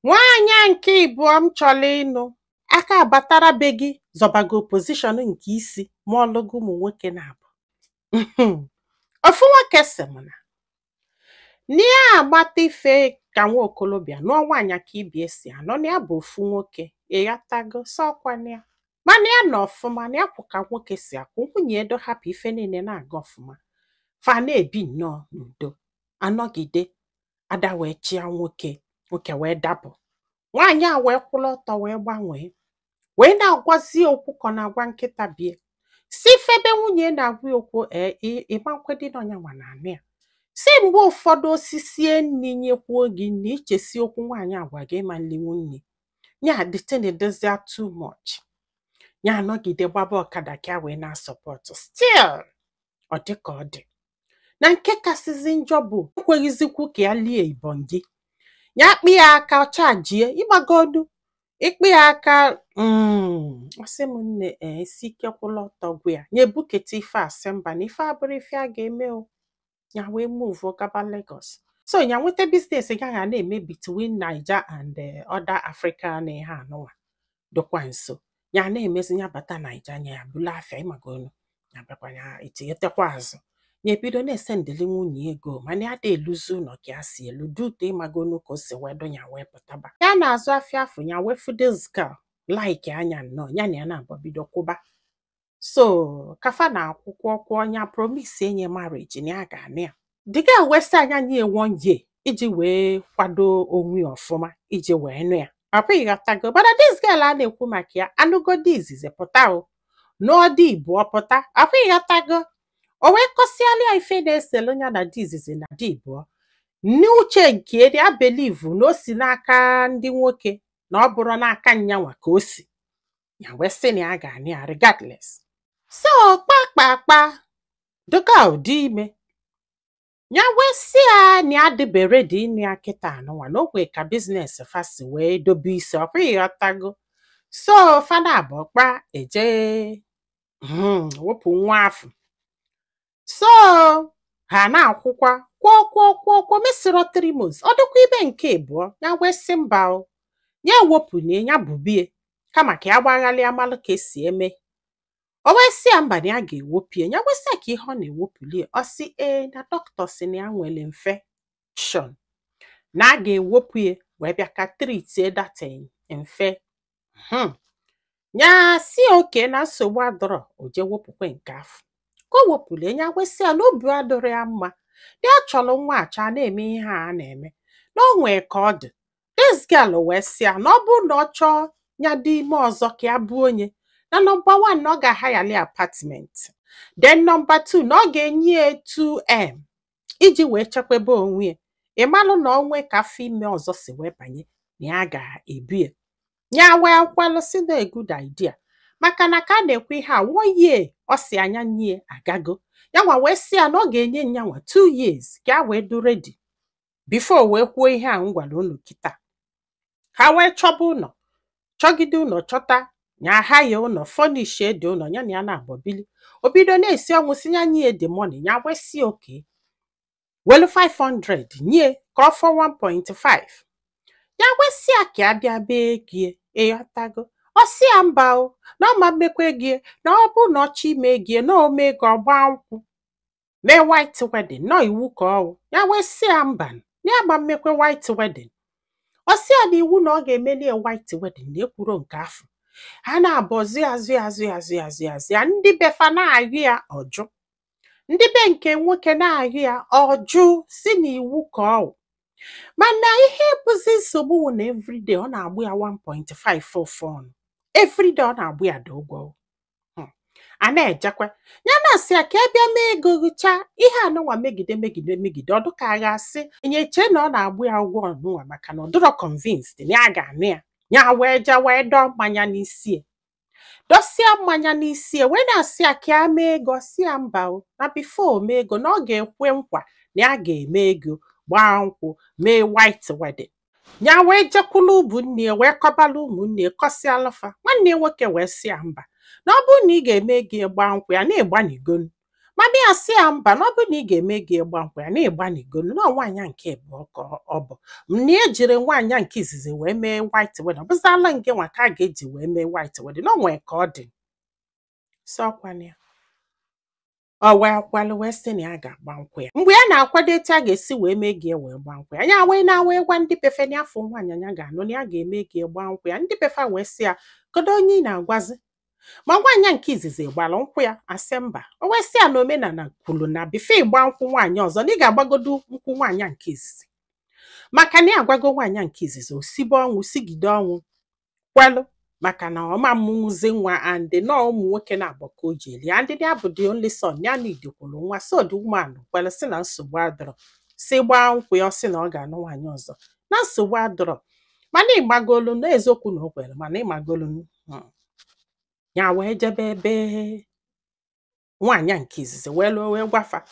Nwaanyị a nke ịbụọ m chọrọ ịnụ aka abatara be gị zọbago position nke isi ma ọlụgo ụmụ nwoke na-abụ. Ofu nwoke sị m na ya agbata ife ka nwa okolobịa nụọ nwaanyị ka ibie si anọ na ya bụ ofu nwoke, ịghọtago? Sọkwana ya, mana ya nọ ọfụma na ya kwụ ka nwoke si akwụ nwunye edo, hapụ ife niile na-aga ọfụma, fa na-ebi nnọọ n'udo. Anọgide ada wee chịa nwoke, nwoke wee dapụ, nwaanyị a wee kwụrụ ọtọ wee gbanwee, wee na-agwazi okwu ka ọ na-agwa nkịta bie si febe. Nwunye na-agwa ya okwu, ee, ịma nkwedị na ọnya nwa na anụ ya si mgbe ụfọdụ osisie nri nyekwuo gị nri, ichesi okwu nwaanyị agwa gị ịma nlinwu nri ya dịtịna dozia too much. Ya anọgide gbaba ọkada ka ya wee na-asupport, still ọ dị ka ọ dị na nke kasịzi njọ bụ ekweghịzikwu ka ya lie ibongi ya kpị ya aka ọchajie ịgbagodu ịkpị ya aka. Ọ sị m nne, ee, isi ike kwụla ọtọ gwa ya nye bukete ife asị mba na ife abụrụ ife a ga-eme o. Ya wee move gaba Lagos, so ya nweta business gaghị a na-eme between Naija and other Africa na ihe anụnwa dịkwa nso. Ya na-emezi, ya bata Naija, nya ya bulu afịa ịmagonu, ya bịakwa ya etinyetekwa azụ, ya ebido na-esendịli nwunye ego, mana ya dị eluzi ụlọ ka ya si elu dute ịmagonu ka o si wee dụ. Ya wee pụtaba ya na-azụ afịa afụ, ya wee fụ this girl like anya nnọọ, ya na ya na-abọ bido kwụba. So kafa na akwụkwọ kwụọ, ya promise enye marriage na ya ga-anụ ya. The girl wee sị anya nye one year iji wee kwado onwe ya ọfụma iji wee nụ ya. Papa, ịghọtago? Mana this girl a na-ekwu maka ya anụgodi izizi pụta o nụọ di ịbụọ pụta. Papa, ịghọtago? O wee kọsịalụ ya ife na-eselu ya na di izizi na di ịbụọ. N'uche nke ya, believe na o si n'aka ndị nwoke, na ọ bụrụ n'aka nyanwa ka o si. Ya wee sị na ya ga-anụ ya regardless. So kpakpakpa dịka ụdị ime ya, wee sị ya na ya dịbe ready ịnụ ya kịta anụnwa, na o kwe ka business fa si wee dobe isi ọkwa, ịghọtago? So fada abụọ kpa eje wepụ nwa afọ. So ha na-akwụkwa kwụọ kwụọ kwụọ kwụọ, mesịrọ 3 months, ọ dịkwa ibe nke ịbụọ. Ya wee sị mba o, ya ewepụnie ya bubie kama ka ya gbaghalịa malụ ka esi eme. O wee sị ya mba, na ya ga-ewopie. Ya wee sị ya ka ihe ọ na-ewopụlie. Ọ sị ee, na dọkịta sị na ya nwere infection, na a ga-ewopụ ya wee bịa ka treatie that infection. Ya si oke na nsogbu adọrọ, o jee wepụkwe nke afọ ka o wepụlie. Ya wee sị ya na obi adọrọ ya mma, na ya chọrọ nwa acha na-eme ihe a na-eme na o nwee ka ọ dị. This girl wee sị ya na ọ bụrụ na ọ chọọ ya dị ime ọzọ ka ya bụ onye na number one, na ọ ga-ahayali apartment, then number two, na ọ ga-enye ya 2M iji wee chekwaba onwe ya, ịmalụ na onwe ka afọ ime ọzọ si wee banye na ya ga-ebu ya. Ya wee kwelụ sị na a good idea, maka na ka a na-ekwu ihe a, one year ọ si anya nye agago. Ya nwa wee sị ya na ọ ga-enye nyanwa 2 years ka ya wee du ready before wee kwuo ihe a m gwara unu kịta. Ha wee chọba ụlọ, chọgide ụlọ, chọta ya, ha ya ụlọ, furnish dị ụlọ. Ya na ya na-abọ bili. O bido na-esi ọnwụ si ya nye the money. Ya wee si oke welu 500 nye ka ọ fọ 1.5. Ya wee sị ya ka ya bịa bee ego, ịghọtago? Ọ sị ya mba o, na ọ ma mmekwa ego, na ọ bụ na ọ chọ ime ego na o mee ego ọgba nkwụ mee white wedding, nọ iwu ka ọ wụ. Ya wee sị ya mba, na ya ma mmekwe white wedding. Ọ sị ya na iwu na ọ ga-emeli ya white wedding, na ekwuro nke afọ. Ha na-abọzi azụ azụ azụ azụ azụ ya, ndị befa na-ayụ ya ọjụ, ndị be nke nwoke na-ayụ ya ọjụ, si na iwu ka ọ wụ. Mana ihe bụzi nsogbu wụ na everyday ọ na-agbụ ya 1.5 ofe ọnụ, everyday ọ na-agbụ ya dị ụgwọ. A na-ejekwa ya na-asị ya ka e bịa mee ego gụchaa ihe anụnwa, megide megide megide, ọ dịka a ga-asị enye chee na ọ na-agbụ ya ụgwọ ọnụnwa, maka na ọ dịrọ convinced na ya ga-anụ ya. Ya wee jee wee dọọ mmanya n'isi ya, dọsịa mmanya n'isi ya, wee na-asị ya ka ya mee ego. Sị ya mba o, na before o mee ego na ọ ga-ekwe nkwa na ya ga-eme ego, gbaa nkwụ, mee white wedding. Ya wee jekwulu ụmụnne ya, wee kọbala ụmụnne ya, kọsịalụfa. Nwanne ya nwoke wee sị ya mba, na ọ bụrụ na ị ga-eme ego ya gbaa nkwụ ya na-ịgbanigonu. Mama ya sị ya mba, na ọ bụrụ na ị ga-eme gị ịgba nkwụ ya na ịgbanigolu na nwaanyị nke ịbụọ ka ọ bụ na e jiri nwaanyị nke izizi wee mee white wedding, ọ bụzala nke nwa ka a ga-eji wee mee white wedding, na o nwee ka ọ dị. Sị ọkwana ya, ọ wee kwalụ wee sị na ya ga-agba nkwụ ya. Mgbe ya na-akwado etu a ga-esi wee mee gị wee gba nkwụ ya, ya wee na wee gwa ndị befe na afọ nwaanyị ya ga-anụ, na ya ga-eme gị gba nkwụ ya. Ndị befe wee sị ya, kedu onye ị na-agwazi? Ma nwaanyị nke izizi gbara nkwụ ya? Asị mba. O wee sị ya na omenala kwuru na before ịgba nkwụ nwaanyị ọzọ, na ị ga-agbagodo nkwụ nwaanyị nke izizi, maka na ya agwago nwaanyị nke izizi, o sibe ọnwụ sigide ọnwụ kwelụ, maka na ọma mmụnwụzi nwa, and nọọ ụmụ nwoke na-abụ ka o ji eli, and ya bụ the only son ya nidikwuru nwa. So the woman kwelụ, sị na nsogbu adọrọ, si gbaa nkwụ ya. Ọ sị na ọ ga-anụ nwaanyị ọzọ, na nsogbu adọrọ, mana ịgbagolu na eziokwu na o kwere, mana ịgbagolu ya wee jebe ebe nwaanyị a nke izizi wee lụọ, wee gwafa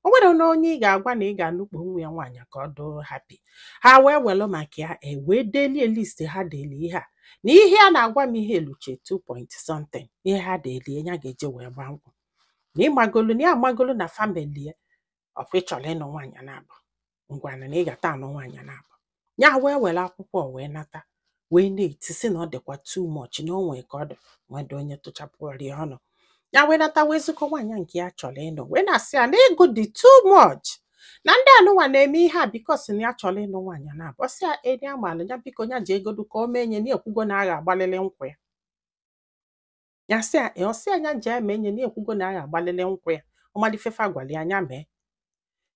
o nwere na onye ị ga-agwa na ị ga-anụkpo nwa ya nwaanyị ka ọ doo happy. Ha wee welụ maka ya e wee delie list. Ha deli ihe a na ihe a na-agwa m, ihe eluche 2 point something, ihe ha delie ya ga-eje wee gba nkwụ, na ịmagolu na ya amagolu na family ya. Ọkwa ị chọrọ ịnụ nwaanyị na-abụ ngwana na ị gata anụ nwaanyị na-abụ. Ya wee were akwụkwọ wee nata, wee na-eti sị na ọ dịkwa too much, na o nwee ka ọ dị nwede onye tụchapụrụ ya ọnụ. Ya wee nata, wee zukọ nwaanyị nke ya chọrọ ịnụ, wee na-asị ya na ego dị too much, na ndị anụnwa na-eme ihe a because na ya chọrọ ịnụ nwaanyị na-abụ. Ọ sị ya eni amalụ ya, biko ya ji egodu ka o mee nye na ekwugo na agha agbalịlị nkwụ ya. Ya sị ya, ọ sị ya ya jee mee nye na ekwugo na agha agbalịlị nkwụ ya. Ọmalifefa gwara ya anya mee.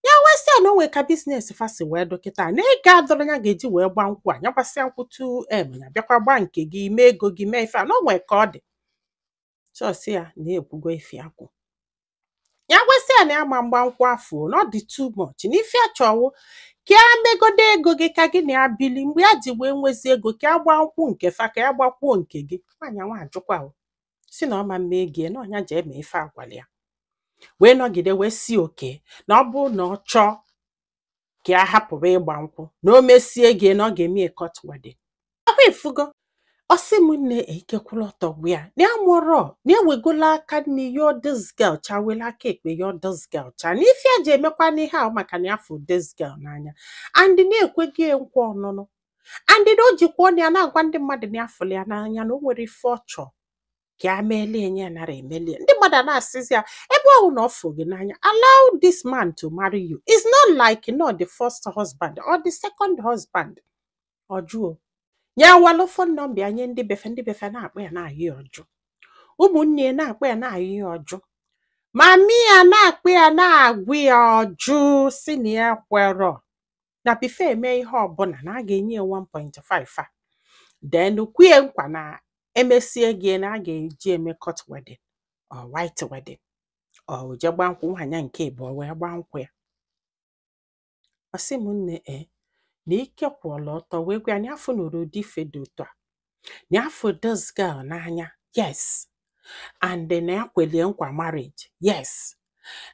Ya wee sị ya na o nwee ka business fa si wee dọkịta na ego adọrọ ya ga-eji wee gba nkwụ a. Ya gbasịa nkwụ 2M, ya bịakwa gbaa nke gị, mee ego gị, mee ife a, na o nwee ka ọ dị. Chọọsị ya na ekwugo ife ya kwu. Ya gwesị ya na ya ma mgba nkwụ afọ, na ọ dị too much, na ife ya chọwụ ka ya megodo ego gị, ka gị na ya bili. Mgbe ya ji wee nwezi ego ka ya gbaa nkwụ nke fa, ka ya gbakwuo nke gị. Nwaanyị nwa ajụkwa o si na ọ ma mma ego ya, na ọnya ji eme ife agwala ya. Wee nọgide wee si oke na ọ bụ na ọ chọọ ka ya hapụrụ ịgba nkwụ, na o mesie gị na ọ ga-eme court wedding. Akwa ifugo. Ọ sị m nne, ekekwula ọtọ gwa ya na ya mụrọ na ewegola aka nne yo this girl cha, wele aka ekpe yo this girl cha, na ife ya ji emekwa n'ihe ahụ maka na ya fụ this girl n'anya and na-ekweghị nkwa ọnụnụ, and na o jikwa ọnụ ya na-agwa ndị mmadụ na ya fụrụ ya n'anya, na o nwere ife ọ chọọ ka ya meelie nye ya nara emelie. Ndị mmadụ a na-asịzi ya, ebe ọ bụ na ọ fụ gị n'anya, allow this man to marry you. It's not like not the first husband or the second husband. Ọ jụọ ya, walụ phone number ya nye ndị befe. Ndị befe na-akpọ ya na-ayọ ya, ọjụ. Ụmụnne ya na-akpọ ya na-ayọ ya, ọjụ. Mami ya na-akpọ ya na-agwụ ya, ọjụ, si na ya kwerọ na before eme ihe ọbụla na a ga-enye ya 1.5 a, then kwue nkwa na emesie gị na a ga-eji eme court wedding or white wedding or je gbaa nkwụ nwaanyị nke ịbụọ wee gbaa nkwụ ya. Ọ sị m nne, e na ike kwụọla ọtọ wee gwa ya na afọ nụrụ ụdị ife dị otu a, na afọ this girl n'anya, yes, and na ya kwelie nkwa marriage, yes,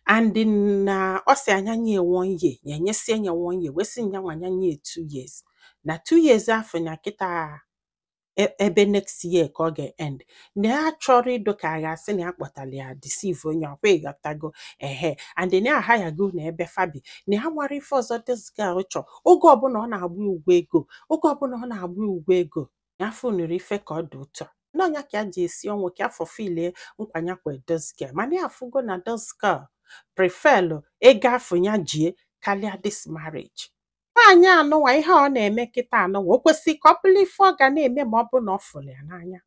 and na ọ sị anya nye one year, ya enyesie ya one year, wee sị nya nwa anya nye 2 years, na 2 years afọ na kịta ebe next year ka ọ ga-end, na ya chọrọ ịdụ ka a ga-asị na ya kpọtara ya deceive onye ọkwa ịghọtago ehe, and na ya aghaghị na ebe fabi na ya nwere ife ọzọ this girl chọ. Oge ọbụla ọ na-agba ụgwọ ego, oge ọbụla ọ na-agba ụgwọ ego ya, afọ nụrụ ife ka ọ dị otu a n'ọnya ka ya ji esi ọnwụ ka afọ filie nkwa ya kwe this girl, mana ya afụgo na this girl prefer ego afọ ya jie karịa this marriage. Nwaanyị anụnwa, ihe ọ na-eme kịta anụnwa, o kwesịrị ka ọ bụrụ ife ọ ga na-eme ma ọ bụ na ọ fụrụ ya n'anya?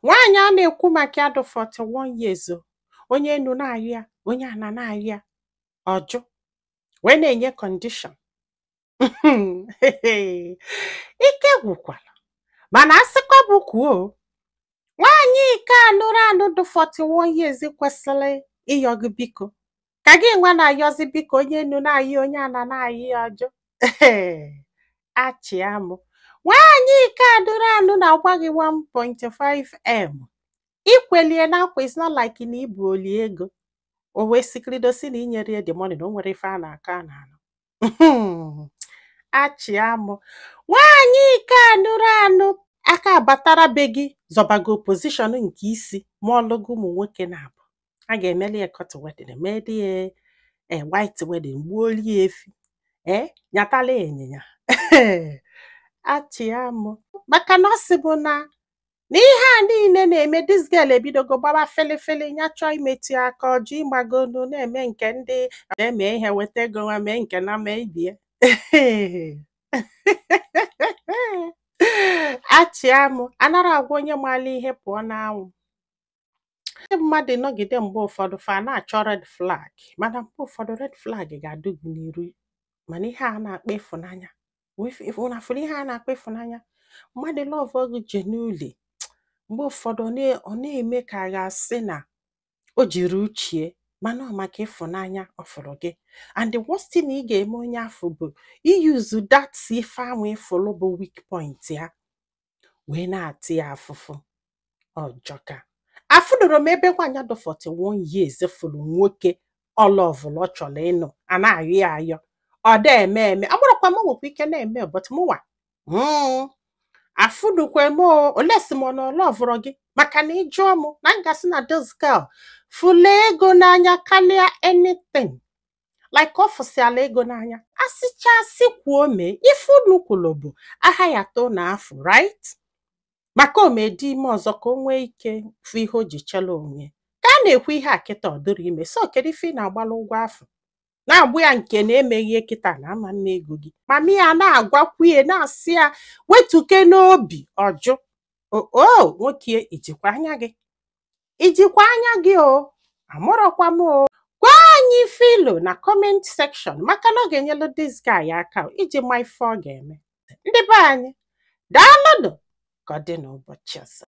Nwaanyị a na-ekwu maka ya dị 41 years o, onye enu na-ayụ ya, onye ana na-ayụ ya, ọjụ, wee na-enye condition. Ike gwụkwara, mana asịkwa bụ kwuo, nwaanyị ike anụrụ anụ dị 41 years kwesịrị ịyọ gị biko, ka gị nwa na-ayọzi biko, onye enu na-ayị, onye ana na-ayị ya, ọjụ. Achịa mụ, nwaanyị ike anụrụ anụ na-agba gị 1.5M ikwelie n'akwa. Is not like na ibu oli ego o wee sikiridosi na inyere ya the money, na o nwere ife a na-akọ a na-anụ. Achịa mụ, nwaanyị ike anụrụ anụ aka abatara be gị zọbago position nke isi ma ọlụgo ụmụ nwoke na-abụ. A ga-emeli ya court wedding, emeli ya white wedding, gbuoli ya efi, ee, nyatala ya ịnyịnya. Achịa m maka na ọ sị bụ na ihe a niile na-eme, this girl ebidogo gbaba felefele. Ya chọọ imetụ ya aka, ọjụ, ịgbagonu na-eme nke ndị eme ihe, weta ego nwa mee nke na mee ibie. Achịa m, anara agwa onye maala ihe pụọ n'anwụ. Ndị mmadụ nọgide, mgbe ụfọdụ fa na-achọ red flag, mana mgbe ụfọdụ red flag ga-adụ gị n'iru. Mana ihe a na-akpọ ịfụnanya, ụnafụrụ ihe a na-akpọ ịfụnanya, mmadụ love gị genuinely, mgbe ụfọdụ ọ na-eme ka a ga-asị na o jiri uchie, mana ọ maka ịfụnanya ọ fụrụ gị. And the worst thing ị ga-eme onye afọ bụ iyuzu that ife ahụ ịfụlụ bụ weak point ya wee na-atị ya afụfụ. Ọjọka afụdoro m ebe nwaanyị dị 41 years fụrụ nwoke ọlọvụlụ, ọ chọrọ ịnụ, a na-ayọ ya ayọ, ọ da eme eme. Agbụrụkwa m nwekwa ike na-eme, but mụnwa afụdukwe m o olesi m na ọlọvụrụ gị, maka na ịjụọ m na m gasị na this girl fụlụ ego n'anya karịa anything, like ọ fụsịala ego n'anya. Asịchasị kwuo, mee ife unu kwuru bụ aha ya too na afọ, right? Maka omedi ime ọzọ ka o nwee ike fụ ihe o ji chela onwe ka a na-ekwu ihe a kịta, ọ dịrị ime. So kedu ife ị na-agbalụ ụgwọ afọ na-agbụ ya nke na-emeghie kịta na ama nna ego gị? Mami ya na-agwakwu ya, na-asị ya wetuke n'obi ọjụ o nwoke, ijikwa anya gị, ijikwa anya gị o amụrọkwa m o. Gwa anyị filo na comment section, maka na ọ ga-enyelu this guy aka iji ma ife ọ ga-eme. Ndị be anyị, daalụnụ. Ka ọ dị n'ụbọchị ọzọ.